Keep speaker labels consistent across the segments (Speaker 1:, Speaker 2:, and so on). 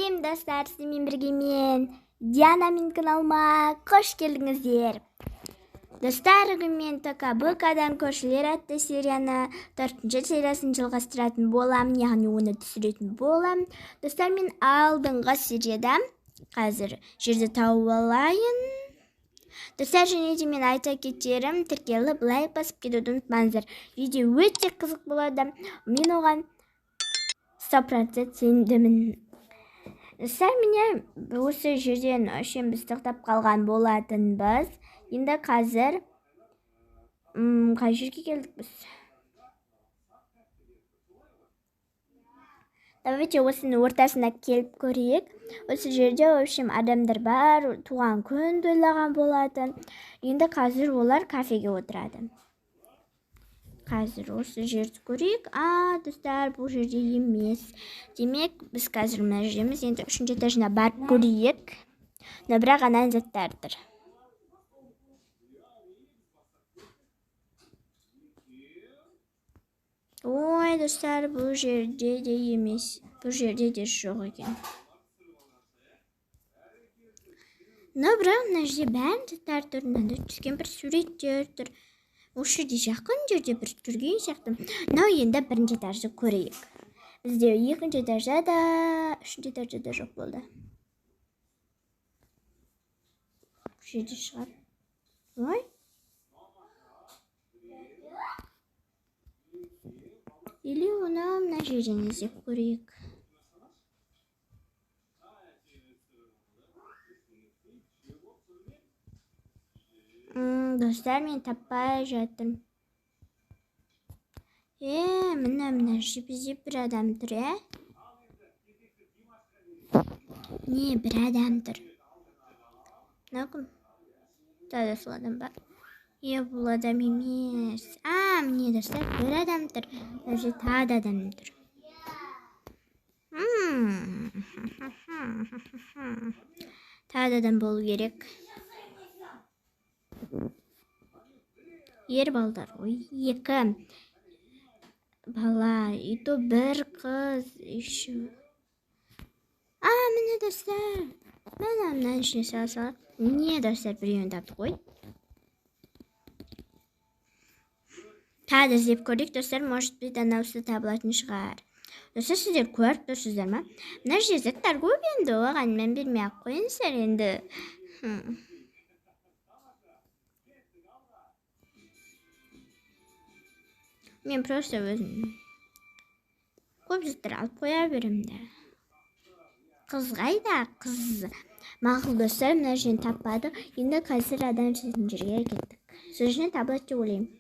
Speaker 1: Сәлем, достар, сіздермен бірге мен Диана. Менің каналыма қош келдіңіздер. Достар, бүгін мен Тока Бокадан «Көршілер» атты серияны, төртінші сериясын жалғастыратын боламын, яғни оны түсіретін боламын. Достар, мен алдыңғы серияда, қазір жерді тауып алайын. Достар, және де мен айта кетерім, тіркеліп, лайк басып кетуді ұмытпаңыздар. Видео өте қызық болады, мен оған 100% сенімдімін. Достар, міне, осы жерден үшін біз тоқтап қалған болатынбыз. Енді қазір қай жерге келдік біз? Давайте осының ортасына келіп көрейік. Осы жерде, в общем, адамдар бар, туған күн тойлаған болатын. Енді қазір олар кафеге отырады. Қазір осы жерді көрейік. А, достар, бұл жерде емес. Демек, біз қазір мына жердеміз. Енді үшінші этажына барып көрейік. Но бірақ ананың заттары тұр. Ой, достар, бұл жерде де емес, бұл жерде де жоқ екен. Но бірақ мына жерде бәрінің заттары тұр. Мынандай түскен бір суреттер тұр. Осы жерде, жақын жерде бір жүрген сияқты. Мынау енді бірінші этажды көрейік. Бізде екінші этажда да, үшінші этажда да жоқ болды. Бұл жерде шығар. Ой, или оны мына жерден іздеп көрейік. Достар, мен таппай жатырмын. Е, міне, мына жерде бізде бір адам тұр, иә? Не, бір адам тұр. Мынау кім? Тағы да сол адам ба? Е, бұл адам емес. А, міне, достар, бір адам тұр. Мына жерде тағы да адам тұр. Тағы да адам болу керек. Ер балдар ғой, екі бала, и то бір қыз еще. А, міне, достар, міне, мынаның ішіне сала салайық. Міне, достар, біреуін таптық қой. Тағы да іздеп көрейік, достар, может быть, анауысы табылатын шығар. Достар, сіздер көріп тұрсыздар ма? Мына жерде заттар көп енді, оған мән бермей ақ қойыңыздар енді. Мен просто өзім көп заттар алып қоя беремін да. Қыз қайда? Қыз. Мақұл, достар, мына жерден таппадық. Енді қазір адам жүретін жерге кеттік. Сол жерден табылады деп ойлаймын.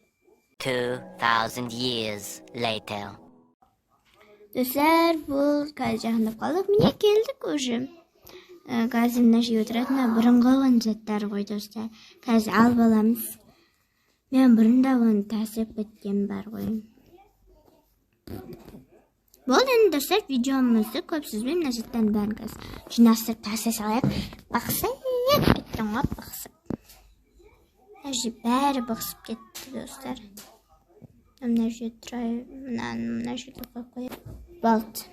Speaker 2: 2,000 years later.
Speaker 1: Достар, бұл қазір жақындап қалдық. Міне, келдік уже. Қазір мына жерге отыратын мына бұрынғы оның заттары ғой, достар. Қазір алып аламыз. Мен бұрын да оны тасып кеткен бар ғой. Болды енді, достар, видеомызды көп созбай, мына заттардың бәрін қазір жинастырып тастай салайық. Бықсып кеттім ғой, бықсып. Мына жерде бәрі бықсып кетті, достар. Мына жерде тұра, мынаны мына жерге қойып қояйық. Болды.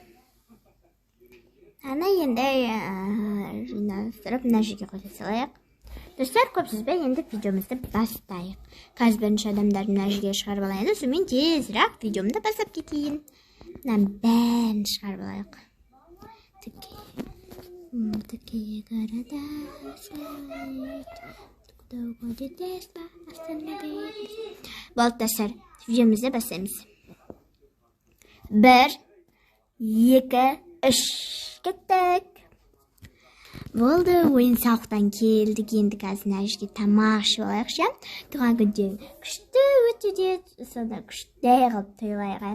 Speaker 1: Ана енді жинастырып мына жерге қоя салайық. Достар, көп созбай енді видеомызды бастайық. Қазір бірінші адамдарды мына жерге шығарып алайын да, сонымен тезірек видеомды бастап кетейін. Мынаның бәрін шығарып алайық. Такие, такие города стоят, куда уходит детство, остановить. Болды, достар, видеомызды бастаймыз. Бір, екі, үш, кеттік. Болды, ойын сауықтан келдік. Енді қазір мына жерге тамақ ішіп алайықшы, иә? Туған күнден күшті өтуде, сонда күшті қылып тойлайық, ә?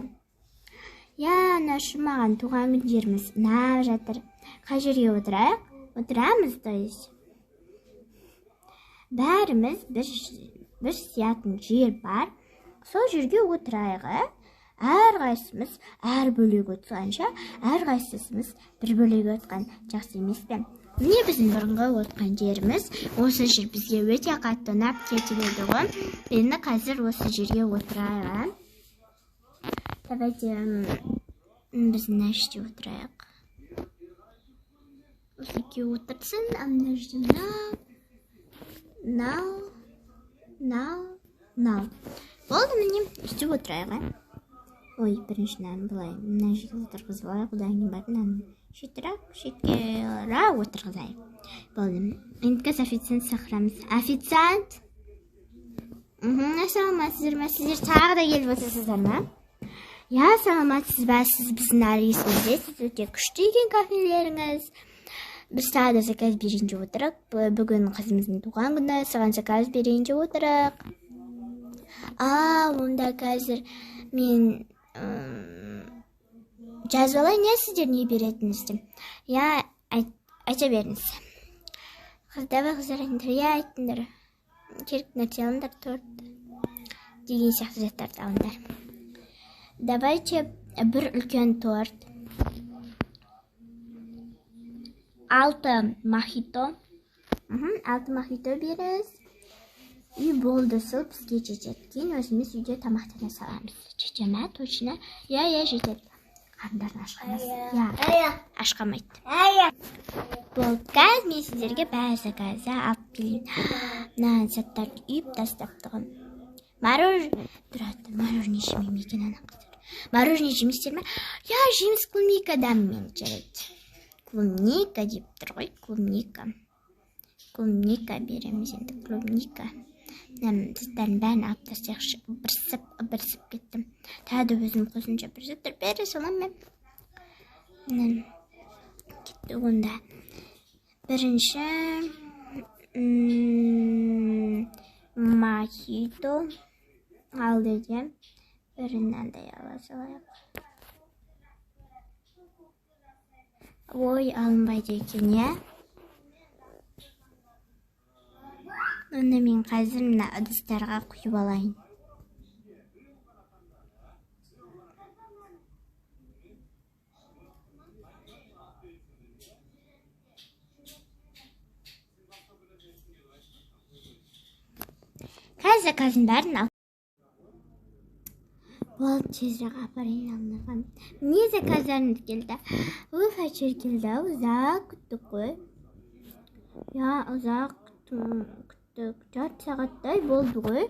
Speaker 1: Иә, мына маған туған күндеріміз ұнап жатыр. Қай жерге отырайық? Отырамыз, то есть. Бәріміз бір сиятын жер бар. Сол жерге отырайық, ә? Әрқайсымыз әр бөлек отырғанша, әрқайсымыз бір бөлек отырған жақсы емес пе? Міне, біздің бұрынғы отқан жеріміз. Осы жер бізге өте қатты ұнап кетіп еді ғой. Енді қазір осы жерге отырайық, ә? Давайте біз мына жерде отырайық. Осы екеуі отырсын. А мына жерде мынау, мынау, мынау, мынау. Болды, міне, үстеп отырайық, ә? Ой, бірінші мынаны былай мына жерге отырғызып алайық, одан кейін барып мынаны шеткерек отырғызайық. Болды. Енді қазір официант шақырамыз. Официант! Саламатсыздар ма? Сіздер тағы да келіп отырсыздар ма? Иә, саламатсыз ба? Сіз біздің адресіміздесіз, өте күшті екен кафелеріңіз. Біз тағы да заказ берейін деп отырық. Бүгін қызымыздың туған күні, соған заказ берейін деп отырық. Онда қазір мен жазып алайын, иә, сіздер не беретініңізді. Иә, айта беріңіз. Давай, қыздар, айтыңдар. Иә, айтыңдар. Керек нәрсе алыңдар, торт деген сияқты заттарды алыңдар. Давайте бір үлкен торт, 6 мохито. 6 мохито беріңіз. И болды, сол бізге жетеді. Кейін өзіміз үйде тамақтана саламыз. Жете ме? Точно? Иә, иә, жетеді. Қарындарын аш қалмас. Иә, аш қалмайды. Болды, қазір мен сіздерге бәрі заказды алып келейін. Мына заттарды үйіп тастапты ғой. Тұрады, мороженое жемеймін екен ана қыздар. Мороженое жемейсіздер ме? Иә, жейміз, клубника дәмімен, жарайды. Клубника деп тұр ғой, клубника. Клубника береміз енді, клубника. Мына заттардың бәрін алып тастайықшы. Ыбырсып кеттім. Тағы да өзім қосымша бір заттар бере саламын мен. Мына кетті онда. Бірінші, мохито ал дедім. Бірін мынандай ала салайық. Ой, алынбайды екен, иә? Онда мен қазір мына ыдыстарға құйып алайын. Қазір заказын бәрін ал. Болды, тезірек апарайын алдыға. Міне заказдарымыз келді. Уф, әйтеуір келді. Ұзақ күттік қой. Иә, ұзақ күттік. Жарты сағаттай болды ғой.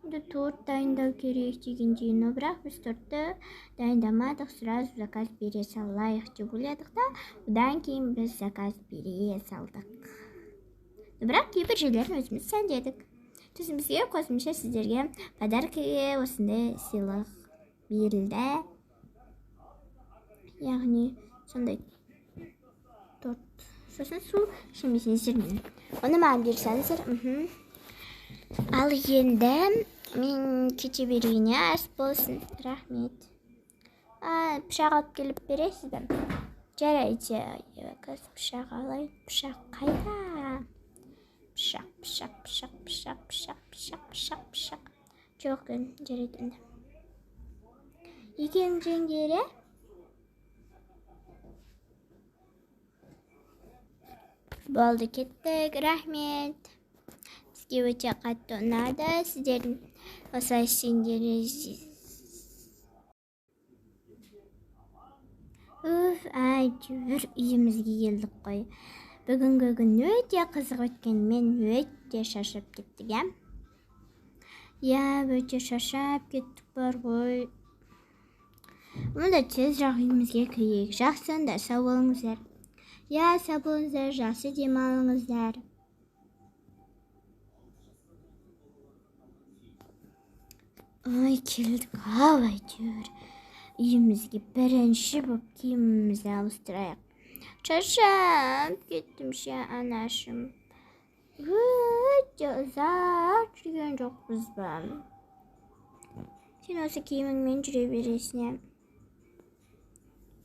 Speaker 1: Енді торт дайындау керек дегендей. Но бірақ біз тортты дайындамадық, сразу заказ бере салайық деп ойладық та, одан кейін біз заказ бере салдық. Но бірақ кейбір жерлерін өзіміз сәндедік. Сосын бізге қосымша сіздерге подаркіге осындай сыйлық берілді. Яғни сондай торт. Сосын су ішемесеңіздер мені. Оны маған бере салыңыздар. Ал енді мен кете берейін, иә, ас болсын. Рахмет. Пышақ алып келіп бересіз бе? Жарайды, қазір пышақ алайын. Пышақ қайда? Пышақ, пышақ, пышақ, пышақ, пышақ, пышақ, пышақ, пышақ. Жоқ, жарайды енді. Екеуің жеңдер, ә? Болды, кеттік. Рахмет. Бізге өте қатты ұнады. Сіздердің осылай істегендеріңіз. Уф, әйтеуір үйімізге келдік қой. Бүгінгі күн өте қызық өткен. Мен өте шаршап кеттік, иә? Иә, өте шаршап кеттік бар ғой. Онда тез жақ үйімізге кірейік. Жақсы, онда сау болыңыздар. Иә, сау болыңыздар, жақсы демалыңыздар. Ой, келдік ау әйтеуір. Үйімізге бірінші болып киімімізді ауыстырайық. Шаршап кеттім ше, анашым. Өте ұзақ жүрген жоқпыз ба? Сен осы киіміңмен жүре бересің, ә?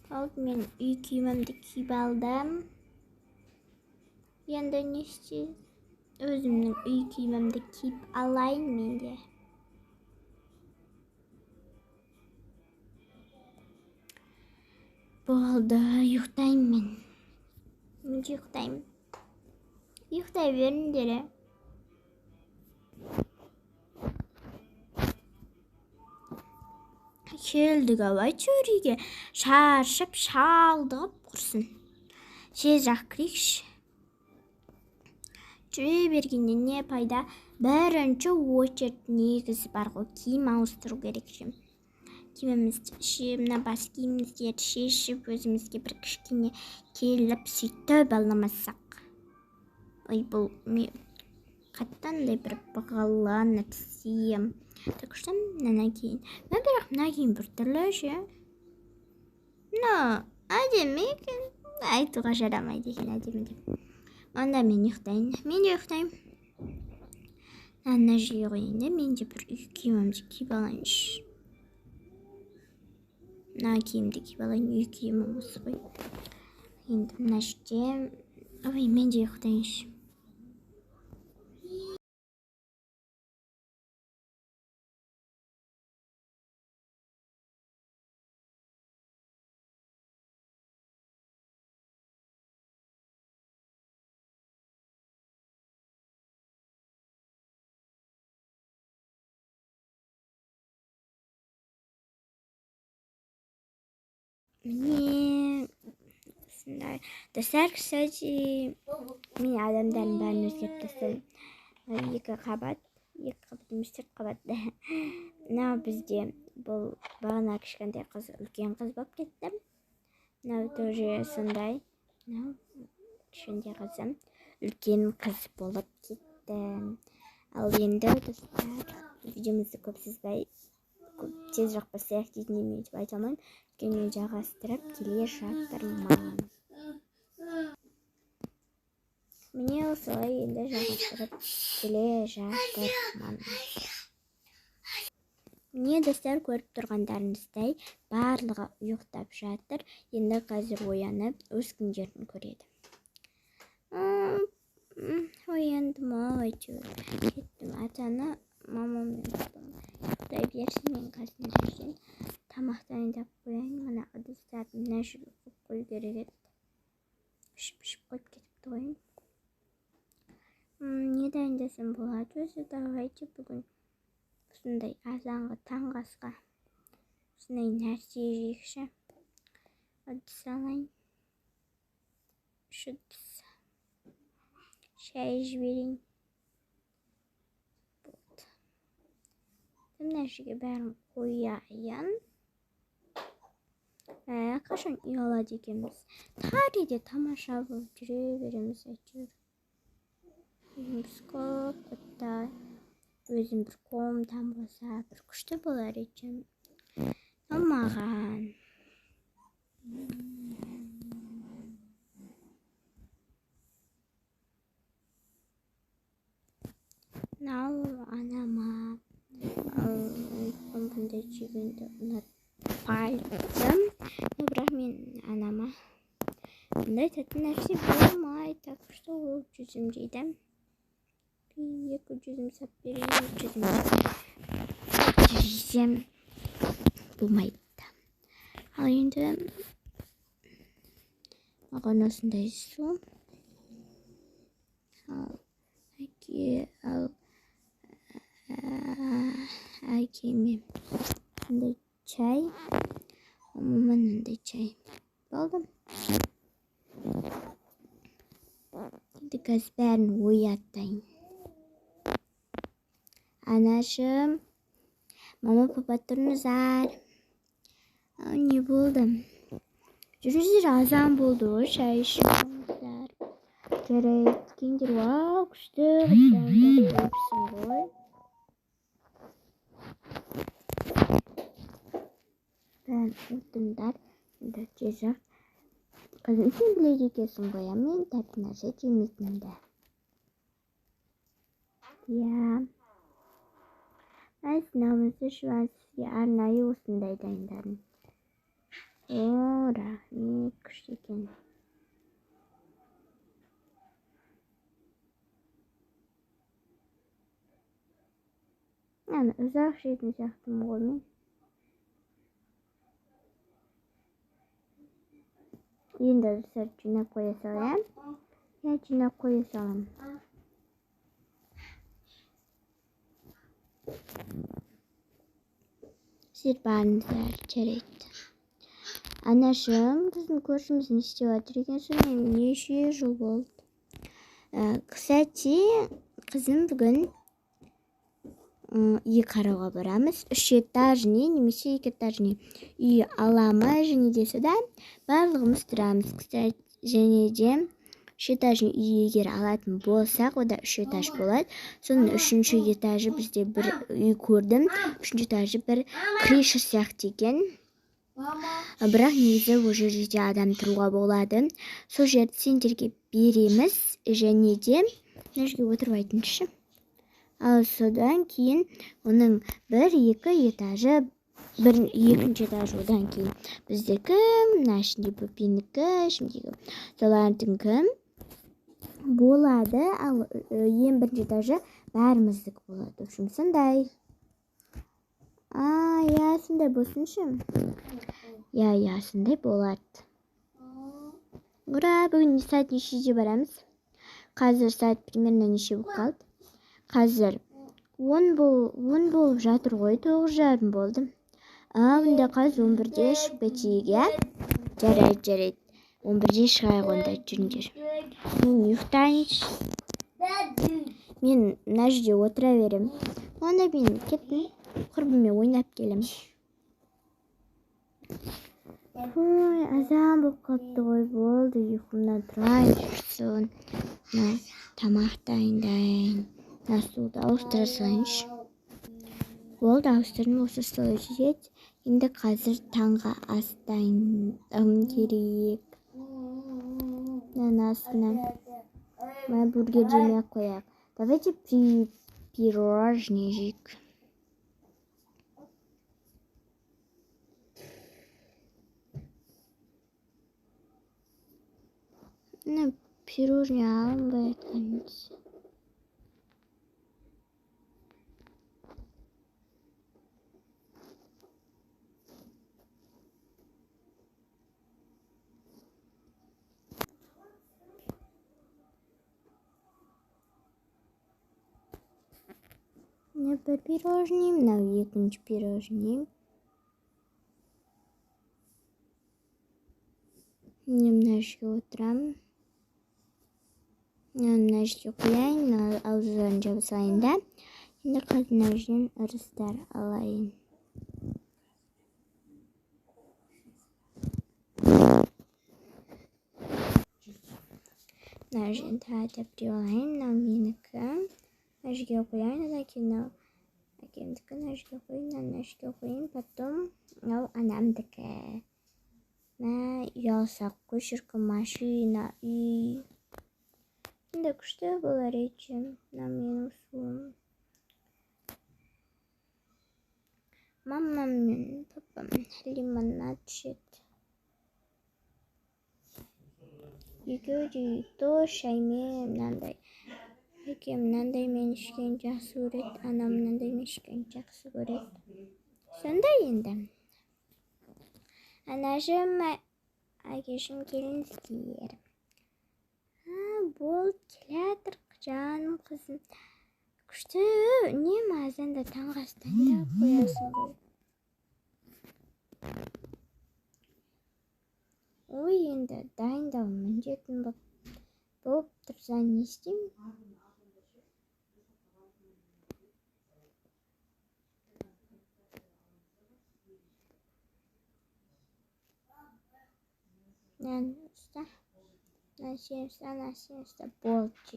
Speaker 1: Болды, мен үй киімімді киіп алдым. Енді не істейміз? Өзімнің үй киімімді киіп алайын мен де. Болды, ұйықтаймын мен. Мен де ұйықтаймын. Ұйықтай беріңдер, ә? Келдік ау, әйтеуір үйге. Шаршап, шалдығып құрсын. Тез-ақ кірейікші. Жүре бергеннен не пайда? Бірінші очередь негізі бар ғой, киім ауыстыру керек ше. Киімімізді ше, мына бас киімімізді шешіп, өзімізге бір кішкене келіп сөйтіп аламасақ. Ой, бұл қатты андай бір бағалы нәрсе. Так что мына киім. Мына бірақ мына киім біртүрлі ше. Мына әдемі екен. Айтуға жарамайды екен әдемі деп. Онда мен ұйықтайын. Мен де ұйықтаймын. Мына жерге қояйын да, мен де бір үй киімімді киіп алайыншы. Мына киімді киіп алайын, үй киімім осы ғой. Енді мына жерде, ой, мен де ұйықтайыншы. Міне осындай. Достар, кстати, мен адамдардың бәрін өзгертіп тастадым. Екі қабат, екі қабат емес, төрт қабат. Мынау бізде бұл бағана кішкентай қыз үлкен қыз болып кетті. Мынау тоже сондай. Мынау кішкентай қызым үлкен қыз болып кетті. Ал енді достар, видеомызды көп созбай, көп тез жақпасақ дейтін неме деп айта алмаймын. Өйткені мен жалғастырып келе жатырмын. Міне осылай енді жалғастырып келе жатырмын. Міне достар, көріп тұрғандарыңыздай барлығы ұйықтап жатыр. Енді қазір оянып өз күндерін көреді. Ояндым ау әйтеуір. Кеттім. Ата-ана, мамам мен папам ұйықтай берсін, мен қазір жерден тамақ дайындап қояйын. Мына ыдыстарды мына жерге қойып қою керек еді. Ішіп-ішіп қойып кетіпті ғой. Не дайындасам болады өзі? Давайте бүгін осындай азанғы таңғы асқа осындай нәрсе жейікші. Ыдыс алайын. Үш ыдыс. Шай жіберейін. Болды. Мына жерге бәрін қояйын. Қашан үй алады екенбіз? Тар үйде тамаша болып жүре береміз әйтеуір. Үйіміз көп, қатта өзім бір комнатам болса, бір күшті болар екен. Ал маған. Мынау анама. Ал бұндай жегенді ұнатпайды. Но бірақ мен анама бұндай тәтті нәрсе болмайды. Так что ол жүзім жейді. Екі жүзім сап берейін, жүзім жесем болмайды. Ал енді маған осындай су. Ал әке, ал әкеме осындай чай. Мынандай чай. Болды. Енді қазір бәрін оятайын. Анашым, мама, папа, тұрыңыздар. Не болды? Жүріңіздер, азан болды ғой, шай ішіп алыңыздар. Жарайды, келіңдер. Вау, күшті дайындап қойыпсың ғой. Бәрін отырыңдар. Енді тезірек. Қызым, сен біледі екенсің ғой, мен тәтті нәрсе жемейтінімді. Иә. Сынауымызды ішіп, сізге арнайы осындай дайындадым. О, рахмет, күшті екен. Яғни ұзақ жейтін сияқтымын ғой мен. Енді достар жинап қоя салайын. Иә, жинап қоя саламын. Сіздер барыңыздар, жарайды. Анашым, біздің көршіміз не істеп жатыр екен? Сонымен неше жыл болды. Кстати, қызым, бүгін үй қарауға барамыз. 3 этажный немесе 2 этажный үй аламыз, және де сода барлығымыз тұрамыз. Кстати, және де 3 этажный үй егер алатын болсақ, ода 3 этаж болады. Соның 3-ші этажы бізде бір үй көрдім. 3-ші этажы бір крыша сияқты екен. Бірақ негізі ол жерде адам тұруға болады. Сол жерді сендерге береміз, және де мына жерге отырып айтыңызшы. Ал содан кейін оның 1-2 этажы, бір екінші этажы, одан кейін біздікі, мына ішінде бөпенікі, ішіндегі солардікі болады. Ал ең бірінші этажы бәріміздікі болады. В общем, сондай. Иә, сондай болсыншы. Иә, иә, сондай болады. Ура, бүгін сағат нешеде барамыз? Қазір сағат примерно неше болып қалды? Қазір 10 болып жатыр ғой, 9:30 болды. Онда қазір 11-де шығып кетейік, иә? Жарайды, жарайды. 11-де шығайық онда, жүріңдер. Мен ұйықтайыншы. Мен мына жерде отыра беремін. Онда мен кеттім. Құрбыммен ойнап келемін. Ой, азан болып қалыпты ғой, болды, ұйқымнан тұрайын. Мына тамақ дайындайын. Мына столды ауыстыра салайыншы. Болды, ауыстырдым, осы стол жетеді. Енді қазір таңғы ас дайындауым керек. Мынаның астына мына бургер жемей ақ қояйық. Давайте пирожное жейік. Мына пирожное алынбай жатқан. Мына бір пирожный, мынау екінші пирожный. Міне мына жерге отырамын. Мына жерге қояйын, мына ауыздарын жаба салайын да. Енді қазір мына жерден ырыстар алайын. Мына жерден тағы да біреу алайын, мынау менікі. Мына жерге қояйын, одан кейін мынау әкемдікі, мына жерге қояйын, мынаны мына жерге қояйын, потом мынау анамдікі. Мә, үй алсақ қой, шіркін, машина, үй. Енді күшті болар еді. Мынау менің суым. Мамам мен папам лимонад ішеді. Екеуі де то шаймен мынандай. Әкем мынандаймен ішкен жақсы көреді, анам мынандаймен ішкен жақсы көреді. Сондай енді. Анашым, әкешім, келіңіздер. Болды, келе жатыр, жаным қызым. Күшті, үнемі азанда таңғы ас дайындап қоясың ғой. Ой, енді дайындау міндетім болып тұрса не істеймін? Мынаны ұста, мынаны сен ұста, мынаны сен ұста. Болды.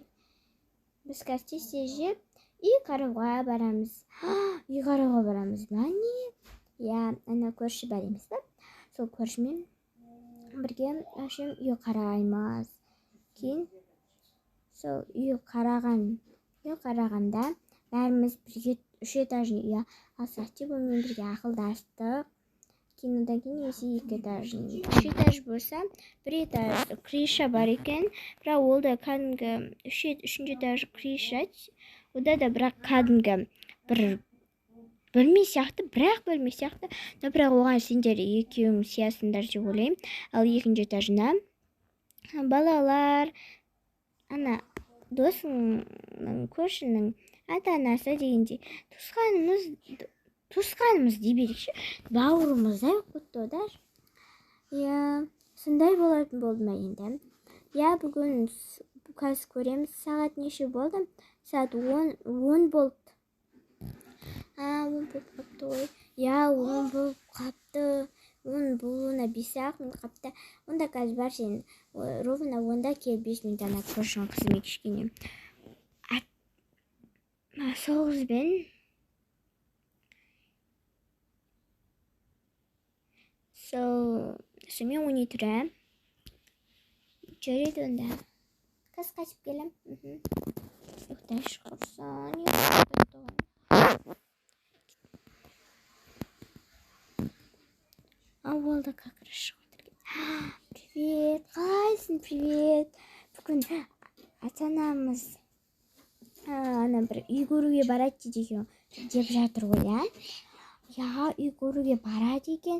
Speaker 1: Біз қазір тез-тез жеп, үй қарауға барамыз. Үй қарауға барамыз ба, не? Иә, ана көрші бар емес пе? Сол көршімен бірге әшейін үй қараймыз. Кейін сол үй қарағанда бәріміз бірге 3 этажный үй алсақ деп онымен бірге ақылдастық. Кейін одан кейін немесе 2 этажный. 3 этаж болса, 1 этаж крыша бар екен, бірақ ол да кәдімгі 3-ші этаж крыша, ода да бірақ кәдімгі бір бөлме сияқты, бірақ бөлме сияқты, но бірақ оған сендер екеуің сиясыңдар деп ойлаймын. Ал екінші этажына балалар, ана досыңның, көршінің ата-анасы дегендей, туысқанымыз дей берейікші, бауырымыздай болып кетті ғой даже. Иә, сондай болатын болды ма енді? Иә, бүгін қазір көреміз, сағат неше болды? Сағат 10 болды. 10 болып қапты ғой. Иә, 10 болып қапты. 10 болуына 5-ақ минут қапты. Онда қазір бар сен, ровно 10-да келіп 5 минут ана көршінің қызымен кішкене. Сол қызбен сонымен ойнай тұра. Жарайды онда. Қазір қайтып келем. Ұйықтайшы құрсын, ұйықтап. Ол да как раз шығып отыр екен. Привет, қалайсың, привет. Бүгін ата-анамыз ана бір үй көруге барады дейді екен, деп жатыр ғой, иә? Иә, үй көруге барады екен.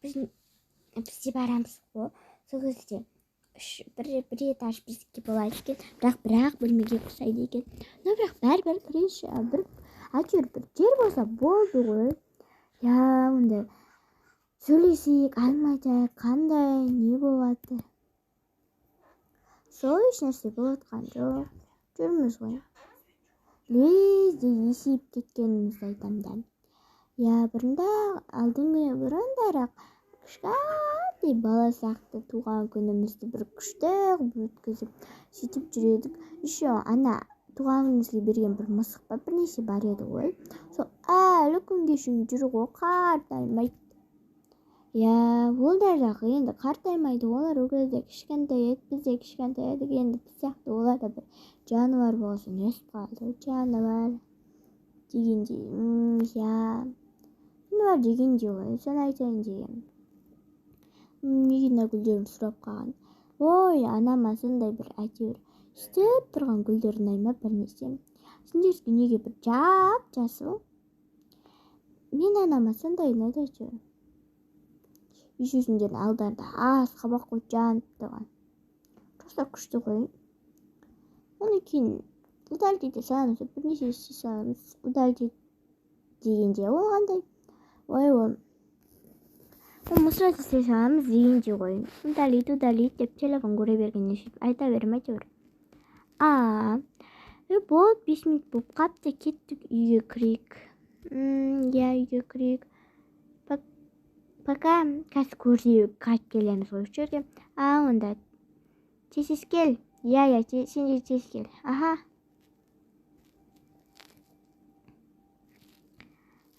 Speaker 1: Біз де барамыз ғой. Сол кезде бір этаж бізге болады екен, бірақ бір-ақ бөлмеге ұқсайды екен. Но бірақ бәрібір кірейінші, бір әйтеуір бір жер болса болды ғой. Иә, онда сөйлесейік, әңгіме айтайық, қандай, не болады. Сол еш нәрсе болып жатқан жоқ. Жүрміз ғой. Лезде есейіп кеткенімізді айтам да. Иә, бұрында, алдыңғы бұрындарақ кішкентай бала сияқты туған күнімізді бір күшті қылып өткізіп, сөйтіп жүр едік. Еще ана туған күнімізге берген бір мысық па, бірнеше бар еді ғой. Сол әлі күнге шейін жүр ғой, қартаймайды. Иә, ол да жағы енді қартаймайды. Олар ол кезде кішкентай еді, біз де кішкентай едік. Енді біз сияқты олар да бір жануар болған соң өсіп қалды. Жануар дегендей, иә, жануар дегендей ғой, соны айтайын дегенмін. Неге мына гүлдерім сұрап қалған? Ой, анама сондай бір әйтеуір істеп тұрған гүлдер ұнай ма бірнәрсе. Сендерге неге бір жап-жасыл? Мен анама сондай ұнайды әйтеуір. Еще сендердің алдарында асқабақ қой жанып тұрған. Просто күшті ғой. Оны кейін удалить ете саламыз, бірнеше істей саламыз. Удалить дегенде ол қандай? Ой, ол мусор істей саламыз дегенде ғой. Удалить, удалить деп телефон көре бергеннен сөйтіп айта беремін әйтеуір. Болды, 5 минут болып қапты, кеттік үйге кірейік. Иә, үйге кірейік. Пока қазір көрсек қайтып келеміз ғой осы жерге. Онда тез-тез кел. Иә, иә, сен де тез кел. Аха.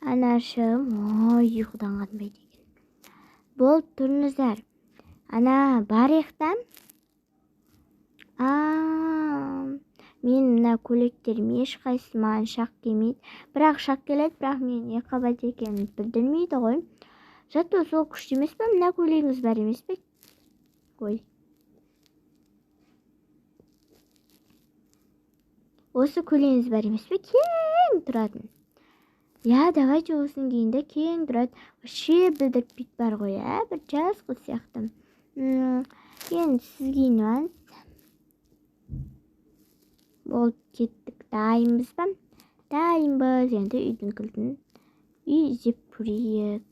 Speaker 1: Анашым, ой, ұйқыдан қанбайды екен. Болды, тұрыңыздар. Ана, барайық та. Мен мына көйлектерім ешқайсысы маған шақ келмейді. Бірақ шақ келеді, бірақ мен не қабат екенін білдірмейді ғой. Зато сол күшті емес пе? Мына көйлегіңіз бар емес пе? Ой. Осы көйлегіңіз бар емес пе? Кең тұратын. Иә, давайте осыны киейін де, кең тұрады. Вообще білдіртпейді бар ғой, ә? Бір жас қыз сияқты. Енді сіз киініп алыңыз. Болды, кеттік. Дайынбыз ба? Дайынбыз. Енді үйдің кілтін үй іздеп көрейік.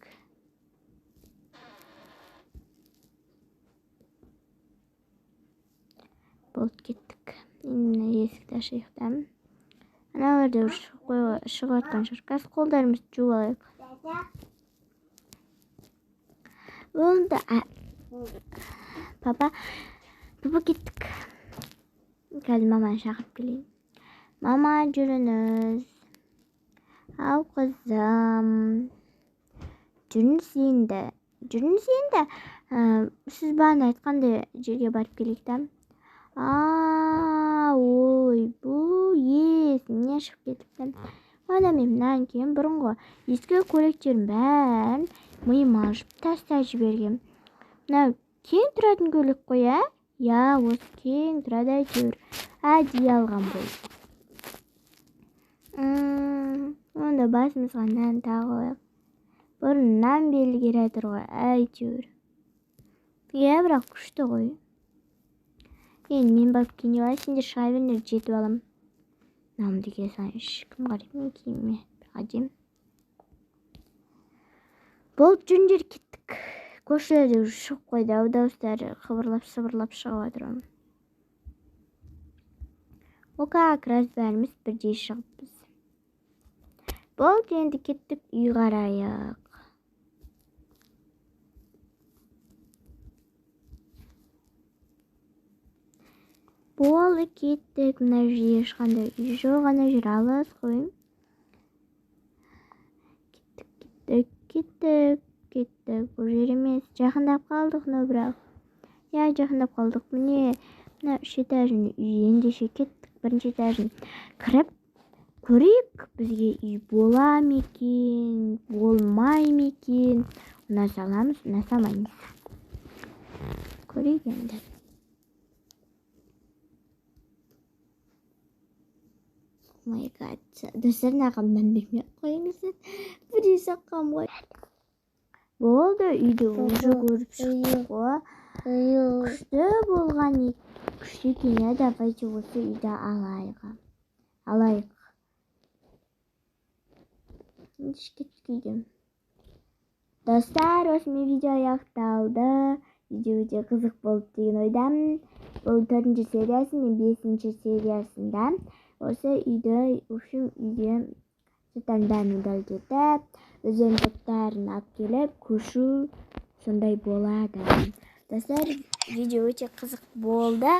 Speaker 1: Болды, кеттік. Енді мына есікті ашайық та. Аналар да уже шығып жатқан шығар. Қазір қолдарымызды жуып алайық. Болды. Папа, папа, кеттік. Қазір маманы шақырып келейін. Мама, жүріңіз. Ау, қызым. Жүріңіз енді. Жүріңіз енді. Сіз бағана айтқандай жерге барып келейік та. Ой, бұл есімнен шығып кетіпті. Ана мен мынаны киемін, бұрынғы ескі көйлектердің бәрін миым алжып тастай жібергем. Мынау кең тұратын көйлек қой, ә? Иә, осы кең тұрады әйтеуір. Әдейі алған бұл. Онда басымызға нан тағып алайық. Бұрыннан белі келе жатыр ғой, әйтеуір. Иә, бірақ күшті ғой. Енді мен барып киіне алайын, сендер шыға беріңдер, жетіп аламын. Мынауымды кие салайыншы, кім қарайды мен киіміме? Бір әдемі. Болды, жүріңдер, кеттік. Көршілер де шығып қойды ау, дауыстары қыбырлап сыбырлап шығып жатыр. О, как раз бәріміз бірдей шығыппыз. Болды, енді кеттік үй қарайық. Болды, кеттік. Мына жерде ешқандай үй жоқ, ана жер алыс қой. Кеттік, кеттік, кеттік. Бұл жер емес. Жақындап қалдық, но бірақ. Иә, жақындап қалдық. Міне, мына үш этажын үй, ендеше кеттік. Бірінші этажын кіріп көрейік, бізге үй бола ма екен, болмай ма екен. Ұнаса аламыз, ұнаса алмаймыз. Көрейік енді. Oh my god. Достар, мынаған мән бермей ақ қойыңыздар. Біреу соққан ғой. Болды, үйді уже көріп шықтық қой. Күшті болған, күшті екен, иә. Давайте осы үйді алайық. Алайық. Ендеше кеттік үйге. Достар, осымен видео аяқталды. Видео өте қызық болды деген ойдамын. Бұл 4-ші сериясы, мен 5-ші сериясында осы үйді, в общем, үйде заттардың бәрін удалить етіп, өздерінің заттарын алып келіп, көшу сондай болады. Достар, видео өте қызық болды.